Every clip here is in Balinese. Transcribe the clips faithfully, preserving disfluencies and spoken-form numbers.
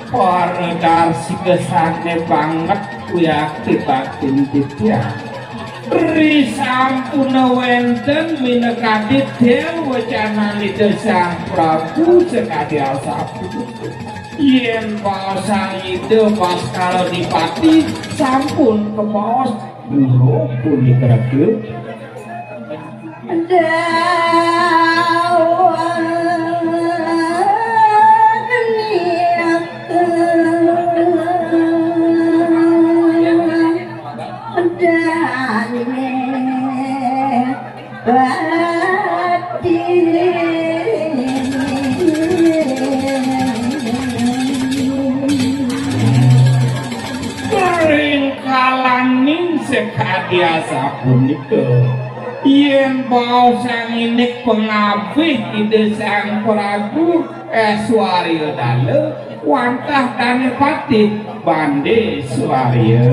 Para darsika sané banget wiakti baktin titiang. Risampuna wénten minakadi déwa wacananing Ida Sang Prabu sakadi asapunika. Yén baosang Ida Baskara Dipati sampun kabaos, durung punika rega. Ring kalaning sakadi asapunika, yén baosang indik pangabih Ida Sang Prabu Aiswarya Dala wantah Dané Patih Bandé Swarya.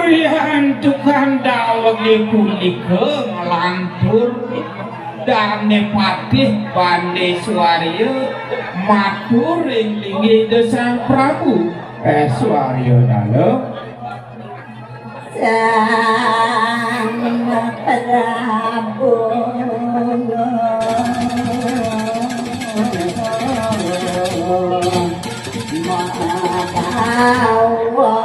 Riantukan dawegé punika nglantur Dané Patih Bandé Swarya matur ring linggih Ida Sang Prabu Aiswarya Dala. Sang Prabu Mahawa.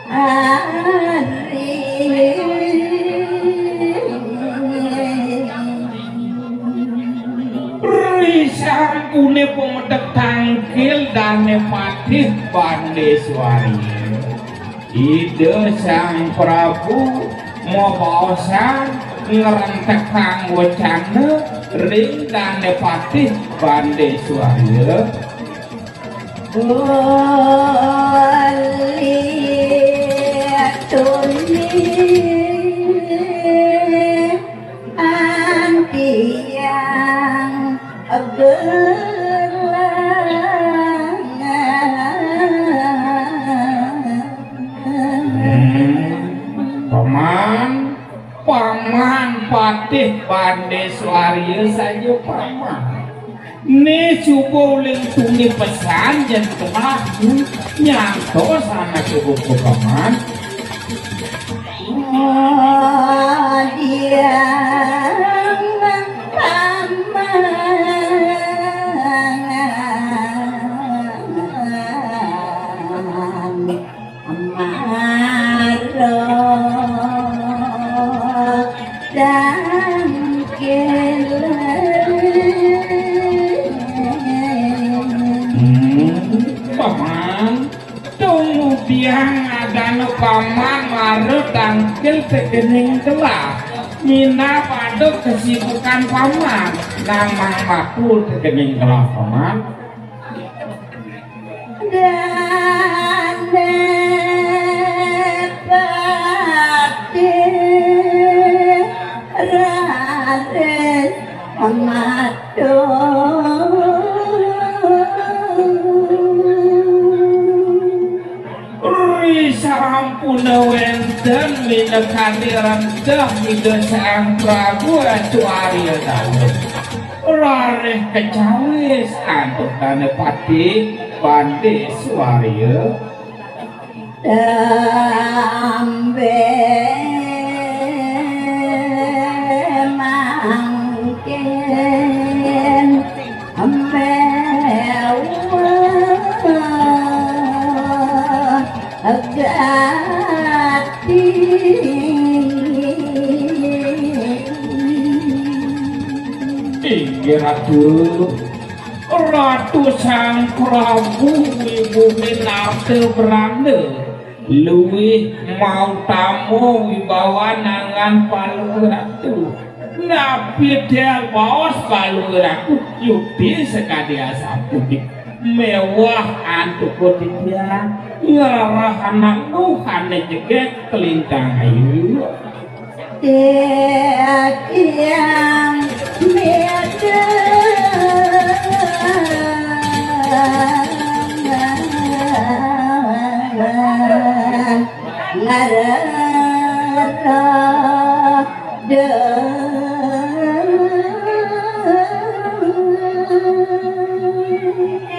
Ari. Risampuné pamedek tangkil Dané Patih Bandé Swarya, Ida Sang Prabu mabaosan ngrentekang wecana ring Dané Patih Bandé Swarya. Uli tuni antiang berlangan. Hmm, Paman, Paman Patih Bandé Swarya saja, Paman. Né suba uling tuni pesan yén keneh nyantos anaké buka, Paman. Oh, diang Paman. Mara dangkil. Hmm, Paman, tumudiang adana Paman mara tangkil tekening gelah. Minab ada kesibukan Paman, namang matur tekening gelah Paman. Dane pati raris matur. Risampuna wénten minakadi rentah Ida Sang Prabu Astuarya Dalu. Raris kacawis antuk Dane Pati Bande Swarya. Tembe mangkin mewah gati. Inggih Ratu. Ratu Sang Prabu wibuhe narta branda luwih mautama wibawan anggan Palungguh Ratu. Napi tiang baos Palungguh Ratu yukti sakadi asapunika. Mewah antuk titiang, ngrereh anak luh ané jegég kalintang ayu. Titiang midang ngrereh.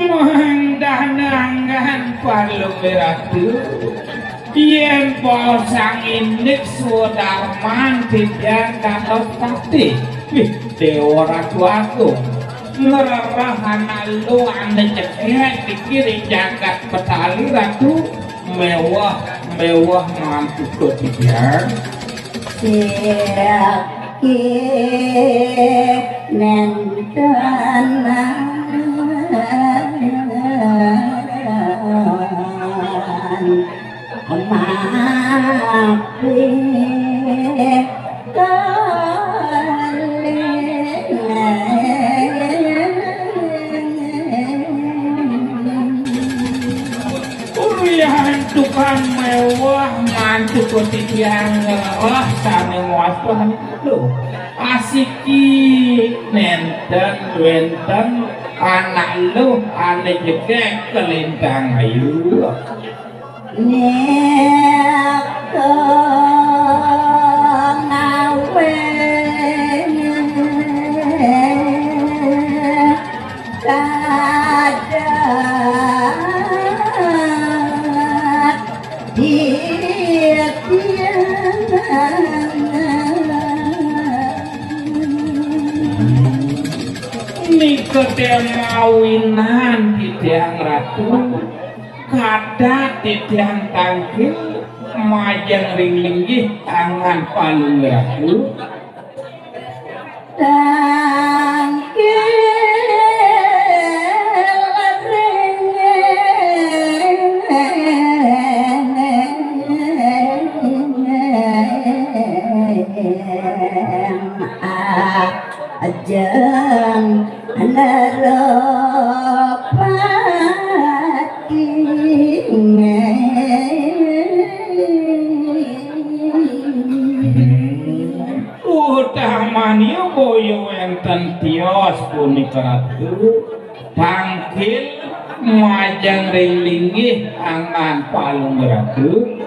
Mangda nanggan Palungguh Ratu, yén baosang indik swadarman titiang dados pati. Wih, Déwa Ratu Agung, ngrereh anak luh ané jegég niki ring jagat Betawi, Ratu. Mewah, mewah mantuk titiang. Siki nénten mapi kalih. Urian tukang mewah mantuk titiang ngrereh sané maos Tuhan itu. Asiki nénten wénten anak luh ané jegég kalintang ayu. Nika ngawénang kadat titiang. Nika té mawinan titiang Ratu, kadat titiang tangkil majeng ring linggih tangan Palungguh Ratu. Tangkil ring ajeng nerepati. Utamanya boya wénten tios punika Ratu, tangkil majeng ring linggih tangan Palungguh Ratu.